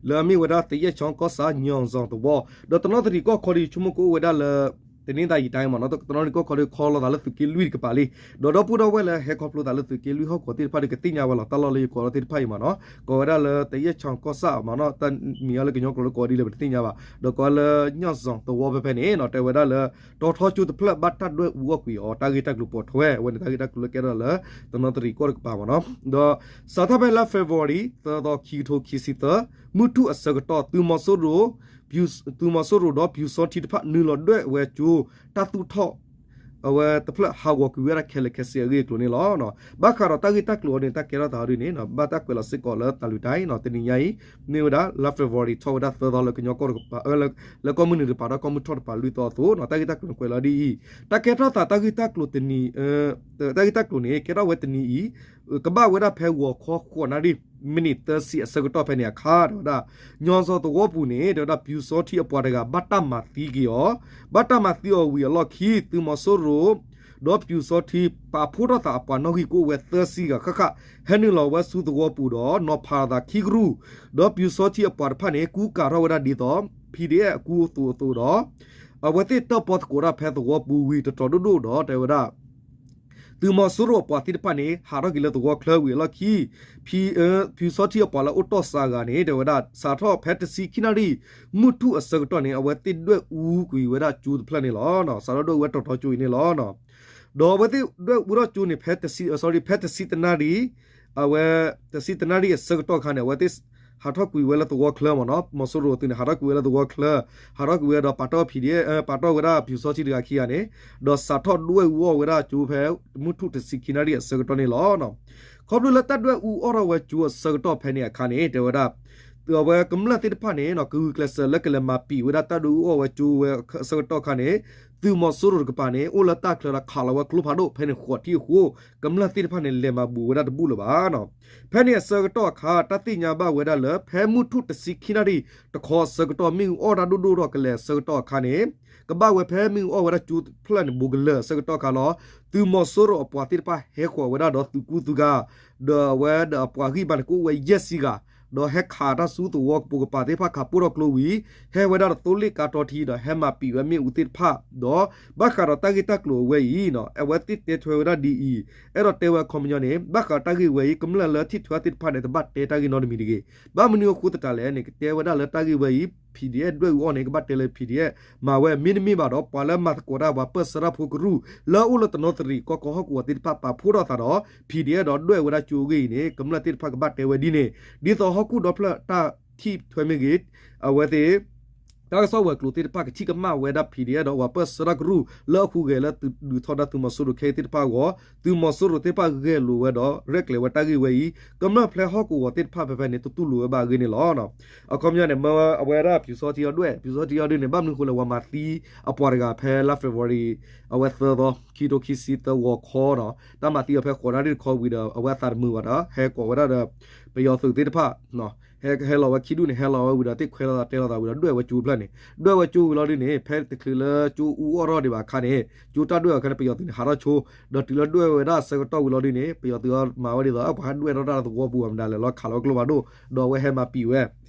လၢအမ့ၢ်ဝဲဒၣ် သယဲၢ်ချီကီၢ်ဆၣ် ညီၣ်စီၣ်သဝီ ဒီးတနီသရံၣ်ကီၢ်ခီဒီးဆိကမိၣ်ကအိၣ်ဝဲဒၣ်လၢ တနံၤသးယံာ်တၢ်မ့ၢ်နီၤ တနီသရံၣ်ကီၢ်ခီဒီး ခီလီၤသးလၢသုးက့လွံၢ်တကပၤလံ ဒီးဒီပုၢ်ဒီဝဲၢ်လၢဟဲခီဖျိသးလၢသုးက့လွံၢ်ဟီၣ်ကဝီၤသ့ၣ်တဖၣ်ဒီး ကသ့ၣ်ညါဝဲလီၤ တၢ်လီၢ်လၢယကိးထီၣ်သ့ၣ်တဖၣ်အံၤမ့ၢ်နီၤ ကိးဝဲဒၣ်လၢ သယဲၢ်ချီကီၢ်ဆၣ်မ့ၢ်နီၤ တၢ်မံၤအီၤလၢကညီကျိာ်လၢကိးဒ်လဲၣ် ပတသ့ၣ်ညါဘၣ် ဒီးကိးဝဲလၢ ညီၣ်စီၣ်သဝီဖဲဖဲန့ၣ်နီၤ တဲဝဲဒၣ်လၢ တီၤထီကၠိတဖျၢၣ်ဘၣ်တၢ်ဒွဲၣ်အူအီၣ်ကွံာ်အီၤ တၢ်ဂ့ၢ်တၢ်ကျိၤပိာ်ထွဲ အဝဲန့ၣ်တၢ်ဂ့ၢ်တၢ်ကျိၤလၢကဲထီၣ်လၢ တနီသရံၣ်ကီၢ်တကပၤမ့ၢ်နီၤ ဒီးစးထီၣ်ဖဲလါ February သၢသီ ခံကထိခံဆံသၢ မုၢ်ထူၣ်အဆၢကတီၢ် သုးမီၤစိရိၤ သုးမီၤစိရိၤဒီးပျူစောထီးတဖၣ် နုာ်လီၤဒွဲၣ်ဝဲကၠိ တၢ်သူၣ်ထီၣ် အဝဲတဖျၢၣ်ဟးဂီၤကွံာ်ဝဲဒၣ်ခဲလၢာ်ခဲဆ့အဂ့ၢ်အကျိၤန့ၣ်လီၤ. ဘၣ်ဃးဒီးတၢ်ဂ့ၢ်တၢ်ကျိၤအီၤန့ၣ် တၢ်ကဲထီၣ်သးအီၤဒ်န့ၣ် ဘၣ်တၢ်ကွဲးလီၤစ့ၢ်ကီးလၢတၢ်လုၢ်တၢ်အံၤ တနံၤညါအံၤ မ့ၢ်ဝဲဒၣ်လါ February ထီၣ်ဝဲဒၣ်သၢသီလၢကညီကီၢ်တကပၤ လၢကီၢ်မုၢ်နုာ်တကပၤဒီးကီၢ်မုၢ်ထီၣ်တကပၤလွံၢ်သီအသိး တၢ်ဂ့ၢ်တၢ်ကျိၤန့ၣ်ကွဲးလီၤဒ်အံၤ တၢ်ကဲထီၣ်သးတၢ်ဂ့ၢ်တၢ်ကျိၤတနံၤ တၢ်ဂ့ၢ်တၢ်ကျိၤန့ၣ် ကဲထီၣ်ဝဲတနံၤအံၤ ကဘၣ်ဝဲဒၣ်ဖဲဂီၤခီဃိးနၣ်ရံၣ် မံးနံးသၢဆံအဆၢကတီၢ်ဖဲန့ၣ်အခါ တဲဝဲဒၣ် ညီၣ်စီၣ်သဝီပူၤန့ၣ် တဲဝဲဒၣ်ပျူစောထီးအပှၤတဂၤ ဘၣ်တၢ်မၤသံက့ၤအီၤ ဘၣ်တၢ်မၤသံအီၤဝံၤအလီၢ်ခံ သုးမီၤစိရိၤ ဒီးပျူစောထီး ပာ်ဖှိၣ်ထီၣ်သးအပှၤနီၣ်ဂံၢ်ကအိၣ်ဝဲသၢဆံဂၤဃၣ်ဃၣ် ဟဲနုာ်လီၤဝဲဆူသဝီပူၤဒီး နီၤဖးသးခံကရူၢ် ဒီးပျူစောထီးအပှၤတဖၣ်န့ၣ် ကူကၤထီၣ်ဝဲဒၣ်ဒ်သိး PDF အကူအသိးအသိးဒီး အဝဲသ့ၣ်တၢၣ်ပီၣ်သကိးတၢ်ဖဲသဝီပူၤဝံၤတတီၤဒိၣ်ဒိၣ်ဒီး တဲဝဲဒၣ် သုးမီၤစိရိၤအပှၤသ့ၣ်တဖၣ်န့ၣ် ဟးထီၣ်က့ၤလၢသဝီချၢဝံၤအလီၢ်ခံ ပျူစောထီးအပှၤလၢအိၣ်တီၢ်စှၤဂၤန့ၣ် တဲဝဲဒၣ် စးထီၣ်ဖဲတဆံခံနၣ်ရံၣ် မုၢ်ထူၣ်အဆၢကတီၢ်န့ၣ် အဝဲသ့ၣ်ဒွဲၣ်အူကွံာ်ဝဲဒၣ်ကၠိတဖျၢၣ်န့ၣ်လီၤ. စးထီၣ်ဒွဲၣ်အူဝဲတီၤထီကၠိအံၤန့ၣ်လီၤ. ဒီးအဝဲသ့ၣ်ဒွဲၣ်အူထီၣ်ကၠိန့ၣ် ဖဲတဆံ sorry ဖဲတဆံတနၣ်ရံၣ် အဝဲ တဆံတနၣ်ရံၣ်အဆၢကတီၢ်အခါန့ၣ် အဝဲသ့ၣ်ဟးထီၣ်ကွံာ်ဝဲလၢသဝီချၢမ့ၢ်နီၤ မီၤစိရိၤအသုးန့ၣ် ဟးထီၣ်ကွံာ်ဝဲလၢသဝီချၢ ဟးထီၣ်ကွံာ်ဝဲဒီးပာ်တီၢ် PDF ပာ်တီၢ်ဝဲဒၣ်ပျူစောထီးတဂၤခံဂၤန့ၣ် ဒီးစးထီၣ်ဒွဲၣ်အူအီၣ်ဝဲဒၣ်ကၠိဖဲ မုၢ်ထူၣ်တဆံခံနၣ်ရံၣ်အဆၢကတီၢ်န့ၣ်လီၤ. ခီဖျိလၢတၢ်ဒွဲၣ်အူအီၣ်ထီၣ်ဝဲကၠိအဆၢကတီၢ်ဖဲန့ၣ်အခါန့ၣ် တဲဝဲဒၣ် အဝဲကမျၢၢ်သ့ၣ်တဖၣ်န့ၣ် ကဂုာ်ကျဲးစၢးလၢကလဲၤမၤပံာ်ဝဲဒၣ်တၢ်ဒွဲၣ်အူအီၣ်ဝဲကၠိဝဲအဆၢကတီၢ်အခါန့ၣ် သုးမီၤစိရိၤတကပၤန့ၣ် အိၣ်လၢတၢ်ချၢဒီးခးလီၤဝဲကျိဖးဒိၣ်ဖဲန့ၣ်ဃိးထံၣ်အဃိ ကမျၢၢ်သ့ၣ်တဖၣ်န့ၣ် လဲၤမၤဘူးဝဲဒၣ်တဘူၣ်လၢၤဘၣ်နီၤ. ဖဲန့ၣ်အဆၢကတီၢ်အခါ တၢ်သ့ၣ်ညါဘၣ်ဝဲဒၣ်လၢ ဖဲမုၢ်ထူၣ်တဆံခံနၣ်ရံၣ်တခီအဆၢကတီၢ် မ့ၣ်အူအီၣ်တၢ်ဒိၣ်ဒိၣ်ထီၣ်ကလဲာ်အဆၢကတီၢ်အခါန့ၣ် ကဘၣ်ဝဲဖဲမ့ၣ်အူအီၣ်ဝဲဒၣ်ကၠိတဖျၢၣ်န့ၣ် ဘူးကလၢာ်အဆၢကတီၢ်အခါလီၤ. သုးမီၤစိရိၤအပှၤသ့ၣ်တဖၣ်ဟဲဃီၤဝဲဒၣ်ဒီးသုးကူသုးဂၤ ဒီးအဝဲဒီးအပှၤဂံၢ်ဘါန့ၣ်ကအိၣ်ဝဲယဲၢ်ဆံဂၤ ဒီးဟဲခးတၢ်ဆူသဝီကပိာ်ကပၤသ့ၣ်တဖၣ်ခးပိၢ်ထီၣ်ကျိဝံၤ ဟဲဝဲဒၣ်ဒီးသိလ့ၣ်ကါတီထံဒီးဟဲမၤပံာ်ဝဲမ့ၣ်အူသ့ၣ်တဖၣ် ဒီးဘၣ်ဃးဒီးတၢ်ဂ့ၢ်တၢ်ကျိၤအဝဲအံၤ အဝဲသ့ၣ်တဲထွဲဝဲဒၣ်ဒ်အံၤ အဲၣ်ဒိးတဲဝဲအခီပညီန့ၣ် ဘၣ်ဃးတၢ်ဂ့ၢ်ဝဲအံၤ ကမျၢၢ်လၢထံၣ်ထွဲသ့ၣ်တဖၣ်န့ၣ် တဘၣ်တဲတၢ်ဂ့ၢ်နီတမံၤတဂ့ၤ. ဘၣ်မနုၤအဃိသတးလဲၣ်န့ၣ် ကတဲဝဲဒၣ်လၢတၢ်ဂ့ၢ်ဝဲအံၤ PDF ဒွဲၣ်အူအီၣ်န့ၣ် ကဘၣ်တဲလၢ PDF မၤဝဲ မ့တမ့ၢ်ဘၣ်ဒီး ပှၤလၢမၤသကိးတၢ်ပှၤပၢၢ်ဆၢတၢ်ဖိကရူၢ် လၢအအိၣ်လၢတနီသရံၣ်ကီၢ်ခီဟီၣ်ကဝီၤသ့ၣ်တဖၣ်ပာ်ဖှိၣ်ထီၣ်သးဒီး PDF ဒီးဒွဲၣ်ဝဲဒၣ်ကၠိအဂ့ၢ်အံၤန့ၣ် ကမျၢၢ်သ့ၣ်တဖၣ်ကဘၣ်တဲဝဲဒ်န့ၣ် ဒ်သိးဟီၣ်ခိၣ်ဒီဖျၢၣ်တၢ်ထံၣ်ထွဲမ့ၢ်ဂ့ၤ အဝဲသ့ၣ် တၢ်ကစီၣ်ဝဲၤကျိၤသ့ၣ်တဖၣ်ကထံၣ်ကမၣ်ဝဲဒၣ် P D F ဒီးပှၤပၢၢ်ဆၢတၢ်ကရူၢ်လၢအဟူးဂဲၤလၢဒုးထီဒါသုးမီၤစိရိၤခဲအံၤသ့ၣ်တဖၣ်အဂီၢ်, သုးမီၤစိရိၤသ့ၣ်တဖၣ်ဂဲၤလိာ်ဝဲဒီးရဲၣ်ကျဲၤဝဲတၢ်ဂ့ၢ်ဝဲအံၤ, ကမျၢၢ်ဖဲဟီၣ်ကဝီၤသ့ၣ်တဖၣ်ဖဲဖဲန့ၣ် တတူၢ်လိာ်ဝဲဘၣ်အဂ့ၢ်န့ၣ်လီၤ. အခီပညီန့ၣ် မၢအဝဲဒၣ်ပျူစောထီးဒွဲၣ်, ပျူစောထီးဒုန့ၣ် ဘၣ်မနုၤဃိလဲၣ် ပှၤမၤသံအပှၤတဂၤဖဲလါ February အဝဲသၢသီ ခံထိခံဆံသၢဂီၤခီဒီး တၢ်မၤသံအီၤဖဲဃိးနၣ်ရံၣ်တခီဝံၤဒီး အဝဲအသးတမုာ်ဘၣ်ဒီး ဟဲကိးဝဲဒၣ်ဒီး ပယီၤသုးသ့ၣ်တဖၣ် ဟဲ ဟဲလီၤဝဲခံဒူၣ်န့ၣ် ဟဲလီၤဝဲဝံၤဒီး သ့ၣ်ခွဲလိာ်သးတဲလိာ်သးဝံၤဒီး ဒွဲၣ်ဝဲကၠိဖျၢၣ်န့ၣ်, ဒွဲၣ်ဝဲကၠိဝံၤလီၤဒုန့ၣ် ဖဲတချုးလၢကၠိအူအီၣ်ထီၣ်ဒံးဘၣ်အခါန့ၣ် ကၠိတၢ်ဒွဲၣ်အီၤအခါန့ၣ် ပယီၤသုးန့ၣ် ဟးထီၣ်ဆိ, ဒီးတုၤလၢဒွဲၣ်ဝဲဒၣ်အဆၢကတီၢ်ဝံၤလီၤဒုန့ၣ် ပယီၤသုးအီၤမၤဝဲဒ်သိး ပှၤဟးဒွဲၣ်ထီၣ်တၢ်လၢသဝီပူၤအမတၤလဲၣ်လီၤ ခးလီၤဝဲကျိဖးဒိၣ်, ဒီးအဝဲဟဲမၤပံာ်ဝဲ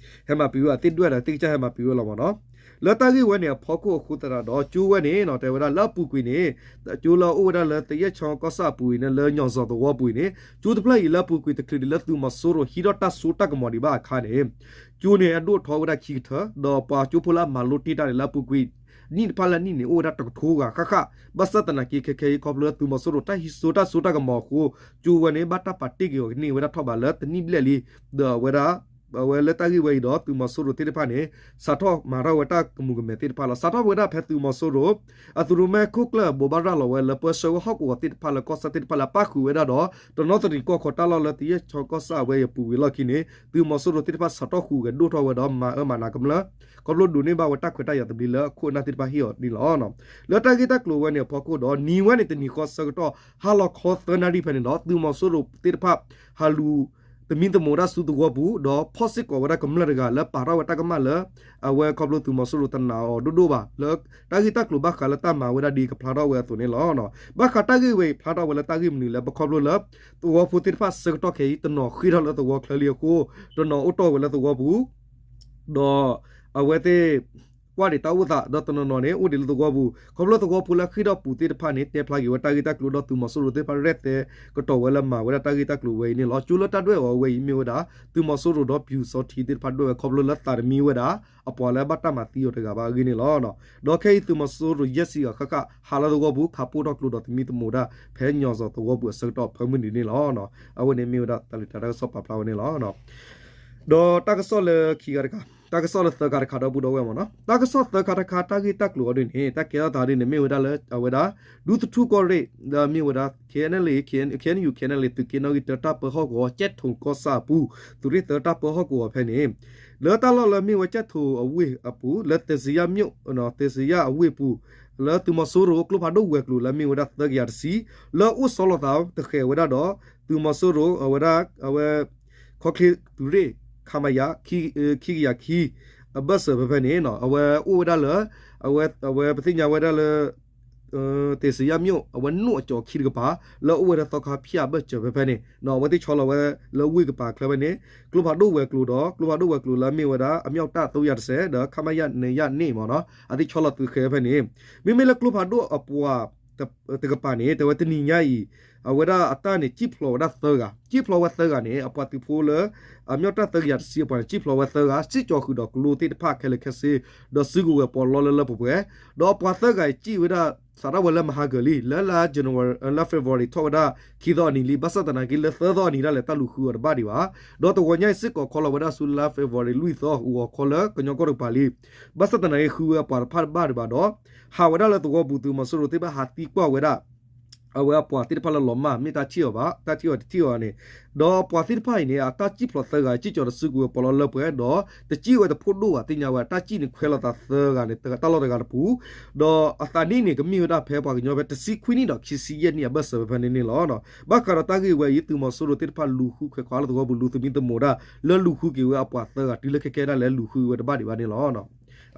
ဟဲမၤပံာ်ဝဲအသ့ၣ်ဒွဲၣ်ဒီးသ့ၣ်ကစၢ်ဟဲမၤပံာ်ဝဲလီၤမ့ၢ်နီၤ. လၢတၢ်ဂ့ၢ်ဝဲန့ၣ်အဖီခိၣ်အဃိသတးဒီး ကၠိဝဲန့ၣ်နီၤ တဲဝဲဒၣ်လၢအပူၤကွံာ်န့ၣ် ကၠိလၢအအိၣ်ဝဲဒၣ်လၢသယဲၢ်ချီကီၢ်ဆၣ်အပူၤအံၤန့ၣ် လၢညီၣ်စီၤသဝီပူၤအံၤန့ၣ် ကၠိတဖျၢၣ်အံၤလၢအပူၤကွံာ်တချုးဒံးလၢသုးမီၤစိရိၤဟံးထီၣ်တၢ်စိတၢ်ကမီၤဒံးဘၣ်အခါန့ၣ် ကၠိန့ၣ်အဒိၣ်ထီၣ်ဝဲဒၣ်ခံကထၢ ဒီးပှၤကၠိဖိလၢအမၤလိတ့ၢ်တၢ်န့ၣ်လၢအပူၤကွံာ် နံၣ်တဖၣ်လၢနံၣ်န့ၣ် အိၣ်ဝဲဒၣ်တကထိဂၤဃၣ်ဃၣ်, ဘၣ်ဆၣ်သနာ်က့ခဲခဲအံၤခီဖျိလၢသုးမီၤစိရိၤတၢ်ဟံးစိတၢ်စိတၢ်ကမီၤအဃိ ကၠိဝဲန့ၣ် ဘၣ်တၢ်ပာ်တ့ၢ်က့ၤအီၤကန့ၢ်ဝဲဒၣ်ထီၣ်ဘးလၢတနံၣ်ဘျဲၣ်လံ, ဒီးအဝဲဒၣ် အဝဲလၢတၢ်ဂ့ၢ်ဝဲအံၤဒီး သုးမီၤစိရိၤသ့ၣ်တဖၣ်န့ၣ် စးထီၣ်မၤထီၣ်ဝဲတၢ်ကမူၤကမဲာ်သ့ၣ်တဖၣ်လီၤ. စးထီၣ်ဝဲဒၣ်ဖဲသုးမီၤစိရိၤ အသုးရိၣ်မဲခိၣ်ကျၢၢ်ဘိးဘၣ်ရၤလီၤဝဲလၢပၢဆှၢဝဲဟီၣ်ကဝီၤသ့ၣ်တဖၣ်လၢကီၢ်ဆၣ်သ့ၣ်တဖၣ်လၢအပၣ်ဃုာ်ဝဲဒၣ်ဒီး တနီသရံၣ်ကီၢ်ခီတၢ်လီၢ်လၢသယဲၢ်ချီကီၢ်ဆၣ်အဝဲအံၤအပူၤဝံၤအလီၢ်ခံန့ၣ် သုးမီၤစိရိၤသ့ၣ်တဖၣ်စးထီၣ်ဟူးဂဲၤဒိၣ်ထီၣ်ဝဲဒီးမၤအၢမၤနးကမျၢၢ် ခီဖျိဒိးန့ၢ်ဘၣ်ဝဲတၢ်ခွဲးတၢ်ယာ်သဘျ့လၢအခိၣ်အနၢ်သ့ၣ်တဖၣ်ဟ့ၣ်အီၤန့ၣ်လီၤ. လၢတၢ်ဂ့ၢ်တၢ်ကျိၤဝဲန့ၣ်အဖီခိၣ်ဒီး နံၤဝဲန့ၣ်တနံၤဃီဆၢကတီၢ် ဟါလီၤခီသၢနၣ်ရံၣ်ဖဲန့ၣ်ဒီး သုးမီၤစိရိၤသ့ၣ်တဖၣ် ဟးလူၤသမံသမိးတၢ်ဆူသဝီပူၤ ဒီးဖီၣ်စ့ၢ်ကီးဝဲဒၣ်ကမျၢၢ်တဂၤလၢပာ်ထီၣ်ဝဲတၢ်ကမၣ်လၢ အဝဲခီဖျိသုးမီၤစိရိၤတနာ်အီၤဒိၣ်ဒိၣ်ဘၣ် လၢတၢ်ဂ့ၢ်တၢ်ကျိၤဘၣ်ဃးလၢတၢ်မၤဝဲဒၣ်ဒ်ကဖျါထီၣ်ဝဲအသိးန့ၣ်လီၤ. ဘၣ်ဃးတၢ်ဂ့ၢ်ဝဲအံၤဖျါထီၣ်ဝဲလၢတၢ်ဂ့ၢ်မနုၤလဲၣ် ပခီဖျိလၢ သဝီဖိသ့ၣ်တဖၣ်ဆၢကတီၢ်ခဲအံၤ တနီၤဃ့ၢ်ထီၣ်လၢသဝီချၢလံအဃိ တနီၤအိၣ်တီၢ်ဝဲလၢသဝီပူၤ ဒီးအဝဲသ့ၣ် ကွၢ်ဒံးတၢ်အိၣ်သး ဒီးတနီၤနီၤန့ၣ် အိၣ်ဒံးလၢသဝီပူၤ ခီဖျိသဝီဖိလၢဃ့ၢ်ထီၣ်ပူၤသ့ၣ်တဖၣ်န့ၣ် တဲဖျါက့ၤဝဲတၢ်ဂ့ၢ်တၢ်ကျိၤဒီးသုးမီၤစိရိၤသ့ၣ်တဖၣ်ရဲၣ်သဲကတီၢ်ဝဲလၢမၤဝဲဒၣ်တၢ်ဂ့ၢ်တၢ်ကျိၤဝဲအံၤန့ၣ်လီၤ. ကၠိလၢတၢ်ဒွဲၣ်အီၤဝဲအံၤမ့ၢ်ဝဲဒၣ် သုးမီၤစိရိၤဒီးပျူစောထီးသ့ၣ်တဖၣ်ဒွဲၣ်ဝဲခီဖျိလၢသးတမံဝဲဒၣ် အပှၤလၢအဘၣ်တၢ်မၤသံအီၤတဂၤဘၣ်အဂ့ၢ်န့ၣ်လီၤ. ဒီးခဲအံၤသုးမီၤစိရိၤယဲၢ်ဆံဂၤဃၣ်ဃၣ် ဟးလၢသဝီပူၤခးပိၢ်ထီၣ်ကျိဒီးသမံသမိးတၢ် ဖဲညီၣ်စီၤသဝီပူၤအဆၢကတီၢ်ဖၢမုၢ်နံၤန့ၣ်လီၤ. အဝဲန့ၣ်မ့ၢ်ဝဲဒၣ်တၢ်လၢတၢ်ကစီၣ်ပာ်ဖျါဝဲန့ၣ်လီၤ. ဒီးတၢ်ကစီၣ်လၢခံဂၤတခါ, တၢ်ကစီၣ်လၢသၢခါတခါဒီပုၢ်ဒီဝဲၢ်မ့ၢ်နီၤ, တၢ်ကစီၣ်သၢခါတခါ တၢ်ဂ့ၢ်တၢ်ကျိၤအီၤဒ်န့ၣ် တၢ်ကဲထီၣ်သးဒ်န့ၣ် မ့ၢ်ဝဲဒၣ်လၢအဝဲဒၣ် ဒူသထူၣ်ကီၢ်ရ့ၣ် လၢမ့ၢ်ဝဲဒၣ် K N L A, K N U, K N L A သုးက့နီၣ်ဂံၢ်တၢတၢ်ပၢဟီၣ်ကဝီၤ ကၠဲၣ်ထိၣ်ကီၢ်ဆၣ်အပူၤ သုးရ့ၣ်သၢတၢ်ပၢဟီၣ်ကဝီၤဖဲန့ၣ် လၢတၢ်လီၢ်လၢမ့ၢ်ဝဲကၠဲၣ်ထိၣ်အဝ့ၢ်အပူၤ လၢသ့စံယၣ်မြို့, သ့စံယၣ်အဝ့ၢ်ပူၤ လၢသုးမီၤစိရိၤကျိဖးဒိၣ်ဝဲၤကျိၤလၢမ့ၢ်ဝဲဒၣ်သၢကယၤတဆံ လၢအအိၣ်ဆီလီၤသးတဃဲၤဝဲဒၣ်ဒီး သုးမီၤစိရိၤအဝဲဒၣ် အဝဲ ခီချ့သုးရ့ၣ် ခမရ ခံကယၤခံ အဘၢၣ်စၢၤဖဲဖဲန့ၣ် အဝဲအိၣ်ဝဲဒၣ်လၢ အဝဲ အဝဲပသ့ၣ်ညါဝဲဒၣ်လၢ သ့စံယၣ်မြို့ အဝဲနိၣ်အကၠီၤခံတကပၤ လၢအအိၣ်ဝဲဒၣ်သီခါဖၠၣ်အဘၢၣ်စၢၤဖဲဖဲန့ၣ် အဝဲသ့ၣ်ဆီလီၤဝဲလၢဝ့ၢ်ကပၤချၢဖဲန့ၣ် ကျိဖးဒိၣ်ဝဲၤကျိၤဒီး ကျိဖးဒိၣ်ဝဲၤကျိၤလၢအမ့ၢ်ဝဲဒၣ် အမြောက်တပ် သုံးရာတစ်ဆယ် ဒီး ခမရ နှစ်ရာနှစ် မ့ၢ်နီၤ အသ့ၣ်ဆီလီၤသုးဃဲၤဖဲန့ၣ် မ့မ့ၢ်လၢကျိဖးဒိၣ်အပှၤ တကပၤန့ၣ် တဲဝဲတနံၤညါအံၤ အဝဲဒၣ်အတၢ်န့ၣ် စံၣ်ဖျိးဝဲဒၣ်သၢဂၤ, စံၣ်ဖျိးဝဲသၢဂၤန့ၣ် အပှၤသုးဖိလၢ အမြောက်တပ် သုံးရာတစ်ဆယ် အပှၤန့ၣ် စံၣ်ဖျိးဝဲသၢဂၤ စံၣ်ကၠီၤဃုာ်ဒီးကျိသ့ၣ်တဖၣ်ခဲလၢာ်ခဲဆ့ ဒီးစုကဝဲၤပီးလီလၢလၢပှဲၤပှဲၤ, ဒီးအပှၤသၢဂၤအံၤ စံၣ်ဝဲဒၣ် စးထီၣ်ဝဲလၢမဟါကၢၤလံ လၢလါ January လါ February ထီၣ်ဝဲဒၣ်ခံသီအနံၤလံ ဘၣ်ဆၣ်သနာ်က့လၢသၢသီအနံၤဒၣ်လဲာ် တၢ်လူၤဃုအီၤတဘၣ်ဒံးဘၣ်, ဒီးတဂီၤညါအံၤစ့ၢ်ကီးခီလီၤဝဲဒၣ်ဆူလါ February လွံၢ်သီ ဂီၤခီလၢကညီကီၢ်တကပၤလံ, ဘၣ်ဆၣ်သနာ်က့ဃုဝဲအပှၤတဖၣ်တဘၣ်ဒံးဘၣ်ဒီး ဟးဝဲဒၣ်လၢသဝီပူၤ သုးမီၤစိရိၤသ့ၣ်တဖၣ်ဟးသံကွၢ်ဝဲဒၣ် အဝဲအပှၤသ့ၣ်တဖၣ်လၢလီၤမၢ် မ့ၢ်တၢ်ထံၣ်အီၤဘၣ် တၢ်ထံၣ်အီၤတထံၣ်အီၤန့ၣ်, ဒီးပှၤသ့ၣ်တဖၣ်အံၤန့ၣ် အတၢ်စံၣ်ဖျိးသၢဂၤ စံၣ်ကၠီၤတစုကဝဲၤပီးလီလၢပှဲၤ ဒီးတစံၣ်ဝဲတဖှိၣ်ဒိၣ်ဘၣ် သ့ၣ်ညါဝဲ တၢ်စံၣ်န့ၣ်ခွဲးလိာ်သးသၢဂၤန့ၣ် တၢ်လီၢ်တဂၤတပူၤ, ဒီးအသးနံၣ်န့ၣ် ကမ့ၢ်ဝဲဒၣ်ဖဲပှၤကညီဖဲတဆံခွံနံၣ်ဒီးခံဆံယဲၢ်နံၣ်အဘၢၣ်စၢၤဖဲဖဲန့ၣ်န့ၣ်လီၤ. ဘၣ်ဃးဒီးတၢ်ဂ့ၢ်ဝဲအံၤ သုးမီၤစိရိၤသ့ၣ်တဖၣ်လူၤဃုခွဲးခွါလၢသဝီပူၤ လူၤသမံသမိးတၢ် လၢလူၤဃုက့ၤဝဲအပှၤသၢဂၤ တုၤလၢခဲကဲဒၣ်လဲာ်လူၤဃုဝဲတဘၣ်ဒံးဘၣ်န့ၣ်လီၤ.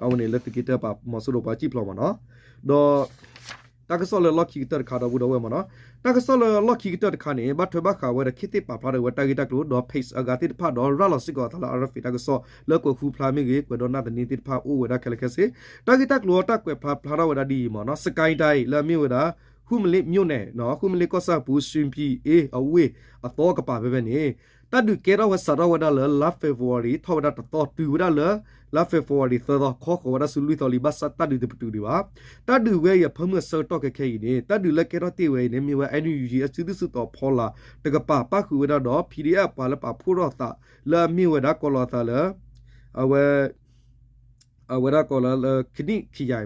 အဝဲန့ၣ်လၢသုးက့တၢပာ်မီၤစိရိၤပှၤစံၣ်ဖျိးမ့ၢ်နီၤ, ဒီး တၢ်ကစီၣ်လၢလီၢ်ခံကတၢၢ်တခါဒီပုၢ်ဒီဝဲၢ်မ့ၢ်နီၤ, တၢ်ကစီၣ်လၢလီၢ်ခံကတၢၢ်တခါန့ၣ် ဘၣ်ထွဲဘၣ်ဃးဝဲဒီးခ့သ့ၣ်ပာ်ဖျါထီၣ်ဝဲတၢ်ဂ့ၢ်တၢ်ကျိၤ ဒီး page အဂၤသ့ၣ်တဖၣ်ဒီးရၤလီၤစ့ၢ်ကီးအသးလၢ RFA တၢ်ကစီၣ် လၢကွဲးဃုဖျါမ့ၢ်ဂ့ၤ ကွဲးဒီးနၢ်သန့သ့ၣ်တဖၣ်အိၣ်ဝဲဒၣ်ခဲလၢာ်ခဲဆ့, တၢ်ဂ့ၢ်တၢ်ကျိၤတၢ်ကွဲးဖျါဖျါထီၣ်ဝဲဒၣ်ဒ်အံၤမ့ၢ်နီၤ, စကဲတၢ်အံၤလၢအမ့ၢ်ဝဲဒၣ် ဟုမ့ၣ်လ့မြို့နယ် ဟုမ့ၣ်လ့ကီၢ်ဆၣ်ပူၤ ရွှေဖီအဝ့ၢ်အသီကပၤဖဲဖဲန့ၣ် တၢ်ဒုးကဲထီၣ်ဝဲစးထီၣ်ဝဲဒၣ်လၢလါ February ထီၣ်ဝဲဒၣ်တသီ တုၤဝဲဒၣ်လၢ လါ February သၢသီ ခီဃီၤဝဲဒၣ်ဆူလွံၢ်သီလံ ဘၣ်ဆၣ်တၢ်ဒုးတပတုာ်ဒံးဘၣ်. တၢ်ဒုးဝဲအံၤအဖၢမုၢ်အဆၢကတီၢ်ခဲခဲအံၤန့ၣ် တၢ်ဒုးလၢကဲထီၣ်တ့ၢ်ဝဲအံၤန့ၣ် မ့ၢ်ဝဲ NUG အစုဒုၣ်စုတီၤဖီလာ်တကပၤ ပၣ်ဃုာ်ဝဲဒၣ်ဒီး PDF ပှၤလၢပာ်ဖှိၣ်ထီၣ်သးလၢအမ့ၢ်ဝဲဒၣ် ကိးလီၤအသးလၢ အဝဲ အဝဲဒၣ်ကိးလၢ လၢ ခနံၣ်ခယၢၣ်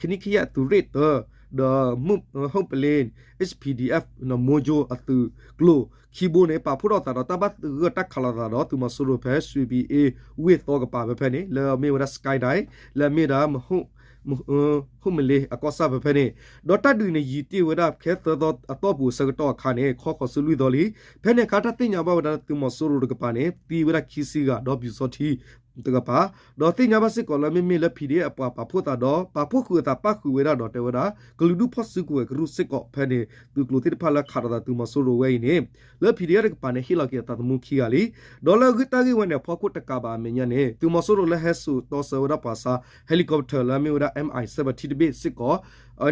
ခနံၣ်ခယၢၣ်သုးရ့ၣ်တၢ ဒီး ဟုၣ်ပလ့ H P D F မူကၠိအသုးကျိၤခံဘိန့ၣ် ပာ်ဖှိၣ်ထီၣ်သးဒီးတၢ်ဘၣ်ဂၢၢ်တၢ်ခးလိာ်သးဒီးသုးမီၤစိရိၤဖဲ ရွှေပြည်အေး ဝ့ၢ်သီကပၤဖဲဖဲန့ၣ် လၢအမ့ၢ်ဝဲဒၣ် Skyline လၢအမ့ၢ်ဒၣ် ဟုၣ်ပလ့အကီၢ်ဆၣ်ဖဲဖဲန့ၣ် ဒီးတၢ်ဒုးန့ၣ်ယံာ်တ့ၢ်ဝဲဒၣ်ဖဲသၢသီအတီၢ်ပူၤအဆၢကတီၢ်အခါန့ၣ် ခီဃီၤဆူလွံၢ်သီလံ. ဖဲန့ၣ်အခါတၢ်သ့ၣ်ညါဘၣ်ဝဲဒၣ်လၢသုးမီၤစိရိၤတကပၤန့ၣ် သံဝဲဒၣ်ခံဆံဂၤ ဒီးပျူစောထီးတကပၤ ဒီးသ့ၣ်ညါဘၣ်စ့ၢ်ကီးလၢမ့မ့ၢ်လၢ P D F အပှၤပာ်ဖှိၣ်သးဒီး ပာ်ဖှိၣ်ဃုာ်အသးပၣ်ဃုာ်ဝဲဒၣ်ဒီးတဲဝဲဒၣ် ကလုာ်ဒူၣ်ဖီၣ်စုကဝဲၤကရူၢ်စ့ၢ်ကီးဖဲန့ၣ် သုးကျိၤသ့ၣ်တဖၣ်လၢခးထီၣ်သးသုးမီၤစိရိၤဝဲအံၤန့ၣ် လၢ P D F တကပၤန့ၣ် ဟ့ၣ်လီၤက့ၤအသးသမူခံဂၤလံ. ဒီးလၢအဂ့ၢ်တၢ်ဂ့ၢ်ဝဲန့ၣ် အဖီခိၣ်တကးဘၣ်အမဲာ်ညါန့ၣ် သုးမီၤစိရိၤလၢဟဲစိာ်တီဆၢဝဲဒၣ်ပှၤဆါ helicopter လၢအမ့ၢ်ဝဲဒၣ် M I seven ထံတဘ့ၣ်စ့ၢ်ကီး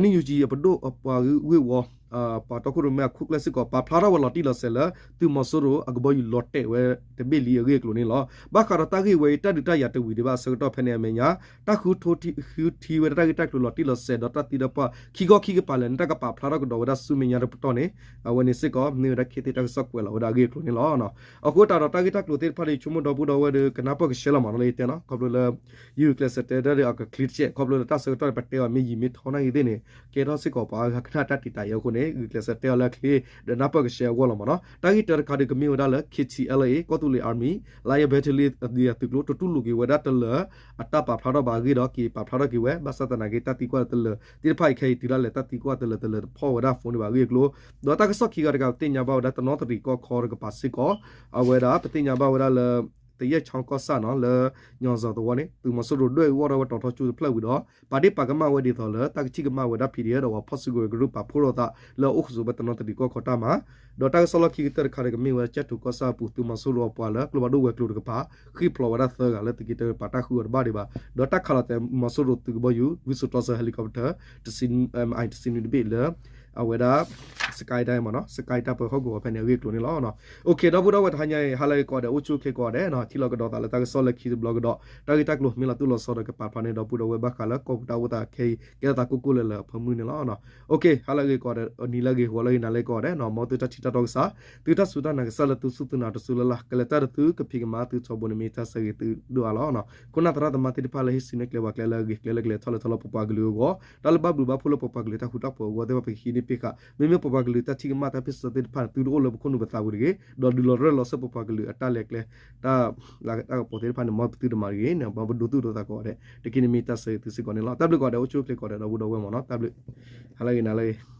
NUG အပဒိၣ်အပှၤဂ့ၢ်ဝီ ပှၤတီခိၣ်ရိၣ်မဲအခိၣ်ကျၢၢ်စ့ၢ်ကီး ပာ်ဖျါထီၣ်ဝဲလီၤတံၢ်လီၤဆဲးလၢ သုးမီၤစိရိၤအကဘီယူၤလီၤတဲာ်ဝဲတဘ့ၣ်လံအဂ့ၢ်အကျိၤန့ၣ်လီၤ. ဘၣ်ဃးဒီးတၢ်ဂ့ၢ်ဝဲအံၤ တၢ်ဒုးတၢ်ယၤတဝံၤဒံးဘၣ်အဆၢကတီၢ်ဖဲန့ၣ်အမဲာ်ညါ တၢ်ဃုထံဃုထံဝဲဒၣ်တၢ်ဂ့ၢ်တၢ်ကျိၤလီၤတံၢ်လီၤဆဲးဒီးတၢ်သံတၢ်ပှၢ်ခံခီခံကပၤလၢာ်န့ၣ် တၢ်ကပာ်ဖျါထီၣ်ကဒီးဝဲဒၣ်ဆူမဲာ်ညါတပတီၢ်န့ၣ် အဝဲန့ၣ်စ့ၢ်ကီး မ့ၢ်ဝဲဒၣ်ခ့သ့ၣ်တၢ်ကစီၣ်ကွဲးလီၤဝဲဒၣ်အဂ့ၢ်အကျိၤန့ၣ်လီၤ. အဃိသတးဒီးတၢ်ဂ့ၢ်တၢ်ကျိၤသ့ၣ်တဖၣ်ဒီး ယဆိကမိၣ်ဒီပုၢ်ဒီဝဲၢ်ဒီး ကနၢ်ပၢၢ်ကဆှဲလီၤမးနီၤလၢယတဲနီၤ ခီဖျိလၢ ယဂုာ်ကျဲးစၢးတဲတၢ်ဒီးအက clear တကဲး ခီဖျိလၢတၢ်ဆၢကတီၢ်န့ၣ် ပတဲအီၤမ့ၢ်ယံာ်မ့ၢ်ထီနာ်ဂ့ၤသ့ၣ်န့ၣ် ကဲထီၣ်စ့ၢ်ကီးပှၤဂၤကနၣ်တၢ်တံာ်တာ်အံၤအဃိန့ၣ် ဂုာ်ကျဲးစၢးတဲအီၤလၢအချ့ ဒီးနၢ်ပၢၢ်ကဆှဲအဂီၢ်လီၤမးနီၤ. တၢ်ဂ့ၢ်တၢတခါဒီးကမ့ၢ်ဝဲဒၣ်လၢ K T L A ကီၢ်သူလ့ၤ Army လၢအယဲၢ်ဘဲထလံအသုးကျိၤ တတူၢ်လိာ်က့ၤဝဲဒၣ်တလၢာ် အတၢ်ပာ်ဖျါထီၣ်ဘၣ်အဂ့ၢ်ဒီး က့ၤပာ်ဖျါထီၣ်က့ၤဝဲ ဘၣ်ဆၣ်သနာ်က့ တၢ်သံကွၢ်တလၢာ်သ့ၣ်တဖၣ်အံၤခဲအံၤတုၤဒၣ်လဲာ် တၢ်သံကွၢ်တလၢာ်တလၢာ်တဖီၣ်ဝဲဒၣ် phone န့ၣ်ဘၣ်အဂ့ၢ်အကျိၤ ဒီးတၢ်ကစီၣ်ခံဂၤတဂၤသ့ၣ်ညါဘၣ်ဝဲဒၣ် တနီသရံၣ်ကီၢ်ခီတကပၤစ့ၢ်ကီး အဝဲဒၣ် ပသ့ၣ်ညါဘၣ်ဝဲဒၣ်လၢ သယဲၢ်ချီကီၢ်ဆၣ်နီၤ လၢညီၣ်စီၤသဝီန့ၣ် သုးမီၤစိရိၤဒွဲၣ်အဂီၢ်ထီၣ်ဝဲတီၤထီကၠိတဖျၢၣ်ဝံၤဒီး ပာ်ဒ့ၣ်ပာ်ကမၣ်ဝဲဒ်သိးလၢ တၢ်ကထံၣ်ကမၣ်ဝဲဒၣ် P D F ဒီးပှၤဖီၣ်စုကဝဲၤကရူၢ်ပာ်ဖှိၣ်ထီၣ်သးလၢအအိၣ်ခူသူၣ်ဖဲတနီသရံၣ်ကီၢ်ခီတၢ်မၤ ဒီးတၢ်ကစီၣ်လီၢ်ခံကတၢၢ်တခါဒီးကမ့ၢ်ဝဲဒၣ် ကၠဲၣ်ထိၣ်ကီၢ်ဆၣ်အပူၤ သုးမီၤစိရိၤအပှၤလၢကျိဖးဒိၣ်ဝဲၤကျိၤတကပၤ ဃ့ၢ်ဖျိးဝဲဒၣ်သၢဂၤလၢသုးက့တၢတကပၤ တၢ်ဃုအီၤတဘၣ်ဒံးဘၣ် ဒီးတၢ်ခးလီၤတဲာ်မီၤစိရိၤသုးကဘီယူၤ ဝံစိာ်တီဆၢ helicopter တဆံ M I တဆံနွံတဘ့ၣ်လၢ အဝဲဒၣ် Sky ဒၣ်မးနီၤ Sky တၢ်ပၢဟီၣ်ကဝီၤဖဲန့ၣ်အဂ့ၢ်အကျိၤန့ၣ်လီၤ. အိၣ်ခ့ ဒီပုၢ်ဒီဝဲၢ်တဟါညါအံၤ ဟါလၢအဂ့ၤကိးဂၤဒဲး အိၣ်ဆူၣ်အိၣ်ချ့ကိးဂၤဒဲးနီၤ ထံၣ်လိာ်ကဒီးသးလၢတၢ်ကစီၣ်လၢခံတဘျီကဒီး တၢ်ဂ့ၢ်တၢ်ကျိၤမ့ၢ်လီၤတိၢ်လီၤဆီဒီးကပာ်ဖျါန့ၣ် ဒီပုၢ်ဒီဝဲၢ်ဘၣ်ဃးလၢကီၢ်ပူၤတၢ်အိၣ်သးခဲအံၤ ကဲထီၣ်သးကိၢ်ကိၢ်လၢၤလၢအဖၢမုၢ်န့ၣ်လီၤ. အိၣ်ခ့ ဟါလၢအဂ့ၤကိးဂၤဒဲး နံၤလၢအဂ့ၤ ဂီၤလၢအဂ့ၤ နၤလၢအဂ့ၤကိးဂၤဒဲးနီၤ မ်သုတၢ်ထံၣ်တၢ်တီကစၢ် သုတၢ်စူၢ်တၢ်နာ်ကစၢ်လၢသုစူၢ်သုနာ်တစိၤလၢ်လၢ် ကလဲၤတၢ်ဒီးသုကဖံးကမၤသုထီဘိန့ၣ်မ့ၢ်တၢ်ဆၢဂ့ၤသုဒိၣ်အါလီၤ. ခိၣ်နၢ်သရၣ်သမါသ့ၣ်တဖၣ်လၢဟ့ၣ်ဆူၣ်န့ၢ်ကျဲပှၤကျဲလၢအဂ့ၤ ကျဲလၢကလဲၤထီၣ်လဲၤထီလၢပပှၤကလုာ်အဂီၢ် တၢ်လၢဘၣ်ဘျုးဘၣ်ဖှိၣ်လၢပပှၤကလုာ်တၢ်ဃူတၢ်ဖိးအဂီၢ်သ့ၣ်တဖၣ်ပကဟံးန့ၢ်ပ့ၢ်ဃာ် မ့မ့ၢ်ပပှၤကလုာ်တၢ်ထံၣ်ကမၣ်တၢ်ဖ့ၣ်ဆၢသ့ၣ်တဖၣ်န့ၣ် သုတအိၣ်လၢပခိၣ်နူာ်ပသးပူၤတဂ့ၤ ဒီးဒုးလီၤရၢၢ်လီၤစၢ်ပပှၤကလုာ်အတၢ်လဲၤကျဲ တၢ်လၤကပီၤသ့ၣ်တဖၣ်န့ၣ် မ်ပသုတမၤတဂ့ၤန့ၣ် မ်ပဒိသူၣ်ဒိသးကိးဂၤဒဲး တက့ၢ်န့ၣ်မ့ၢ်တၢ်ဆၢဂ့ၤသုစ့ၢ်ကီးန့ၣ်လီၤ. တၢ်ဘျုးကိးဂၤဒဲး အိၣ်ဆူၣ်အိၣ်ချ့ကိးဂၤဒဲး ဒီပုၢ်ဒီဝဲၢ်မးနီၤ တၢ်ဘျုး ဟါလၢအဂ့ၤ နၤလၢအဂ့ၤ